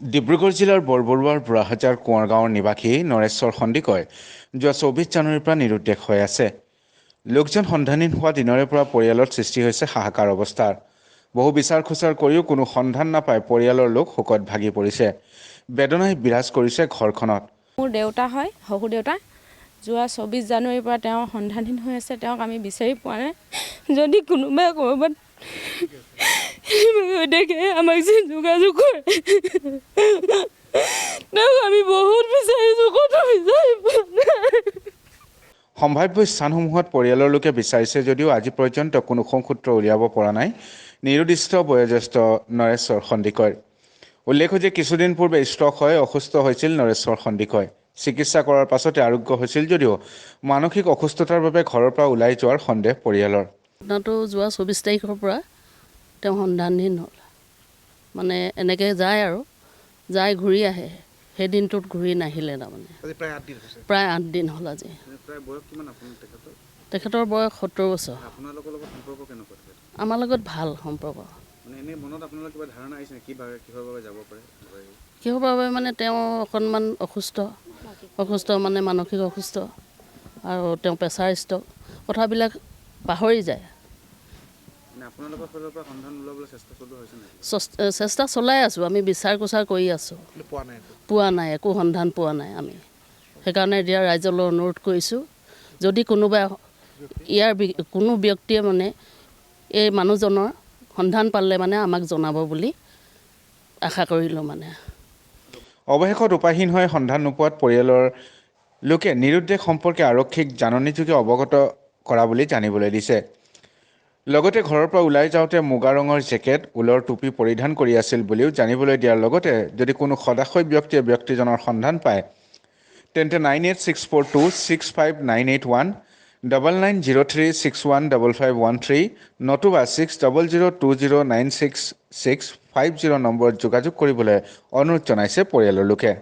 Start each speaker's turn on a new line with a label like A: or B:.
A: ডিব্ৰুগড় জিলাৰ বৰবৰুৱাৰ বুঢ়াহাজাৰ কোঁৱৰ গাঁৱৰ নিবাসী নৰেশ্বৰ সন্দিকৈ যোৱা 24 জানুৱাৰীৰ পৰা নিৰুদ্দেশ হৈ আছে। লোকজন সন্ধানহীন হোৱা দিনৰে পৰা পৰিয়ালত সৃষ্টি হৈছে হাহাকাৰ অৱস্থাৰ। বহু বিচাৰ খোচাৰ কৰিও কোনো সন্ধান নাপাই পৰিয়ালৰ লোক শোকত ভাগি পৰিছে। বেদনাই বিৰাজ কৰিছে ঘৰখনত।
B: মোৰ দেউতা হয়, শহুৰ দেউতা। যোৱা 24 জানুৱাৰীৰ পৰা তেওঁ সন্ধানহীন হৈ আছে। তেওঁক আমি বিচাৰি পোৱা নাই। যদি কোনোবাই ক'ৰবাত দেখে, আমাক যে যোগাযোগ কৰে। তেওঁক আমি বহুত বিচাৰিছোঁ, ক'তো বিচাৰি পোৱা নাই।
A: সম্ভাৱ্য স্থানসমূহত পৰিয়ালৰ লোকে বিচাৰিছে যদিও আজি পৰ্যন্ত কোনো সংসূত্ৰ উলিয়াব পৰা নাই নিৰুদ্দিষ্ট বয়োজ্যেষ্ঠ নৰেশ্বৰ সন্দিকৈৰ। উল্লেখ্য যে কিছুদিন পূৰ্বে ষ্ট্ৰক হৈ অসুস্থ হৈছিল নৰেশ্বৰ সন্দিকৈ। চিকিৎসা কৰাৰ পাছতে আৰোগ্য হৈছিল যদিও মানসিক অসুস্থতাৰ বাবে ঘৰৰ পৰা ওলাই যোৱাৰ সন্দেহ পৰিয়ালৰ।
C: ঘটনাটো যোৱা 24 তাৰিখৰ পৰা তেওঁ সন্ধানহীন হ'ল। মানে এনেকৈ যায় আৰু যায়, ঘূৰি আহে। সেই দিনটোত ঘূৰি নাহিলে তাৰমানে।
D: আজি প্ৰায় 8 দিন হৈছে।
C: প্ৰায় 8 দিন হ'ল আজি।
D: মানে প্ৰায় বয়স কিমান আপোনাৰ তেখেতৰ?
C: তেখেতৰ বয়স 70 বছৰ।
D: আপোনালোকৰ লগত সম্পৰ্ক কেনেকুৱা তেখেতৰ?
C: আমাৰ লগত ভাল সম্পৰ্ক।
D: মানে এনেই মনত আপোনালোকৰ কিবা ধাৰণা আহিছে নেকি, কিহৰ বাবে যাব পাৰে?
C: কিহৰ বাবে মানে তেওঁ অকণমান অসুস্থ, অসুস্থ মানে মানসিক অসুস্থ আৰু তেওঁ প্ৰেছাৰ ষ্ট্ৰক, কথাবিলাক পাহৰি যায়।
D: মানে আপোনালোকৰ ফালৰ পৰা সন্ধান ওলাবলৈ চেষ্টা চলোৱা হৈছে নেকি?
C: চেষ্টা চলাই আছোঁ আমি, বিচাৰ কোচাৰ কৰি আছোঁ।
D: পোৱা নাই একো?
C: পোৱা নাই, একো সন্ধান পোৱা নাই আমি। সেইকাৰণে এতিয়া ৰাইজলৈ অনুৰোধ কৰিছোঁ, যদি কোনোবাই ইয়াৰ কোনো ব্যক্তিয়ে মানে এই মানুহজনৰ সন্ধান পালে মানে আমাক জনাব বুলি আশা কৰিলোঁ মানে।
A: অৱশেষত উপায়হীন হৈ সন্ধান নোপোৱাত পৰিয়ালৰ লোকে নিৰুদ্দেশ সম্পৰ্কে আৰক্ষীক জাননীযোগে অৱগত কৰা বুলি জানিবলৈ দিছে। লগতে ঘৰৰ পৰা ওলাই যাওঁতে মুগা ৰঙৰ জেকেট, ঊলৰ টুপি পৰিধান কৰি আছিল বুলিও জানিবলৈ দিয়াৰ লগতে যদি কোনো সদাশয় ব্যক্তিয়ে ব্যক্তিজনৰ সন্ধান পায় তেন্তে 9864265981, 9903615513 নতুবা 6002096650 নম্বৰত যোগাযোগ কৰিবলৈ অনুৰোধ জনাইছে পৰিয়ালৰ লোকে।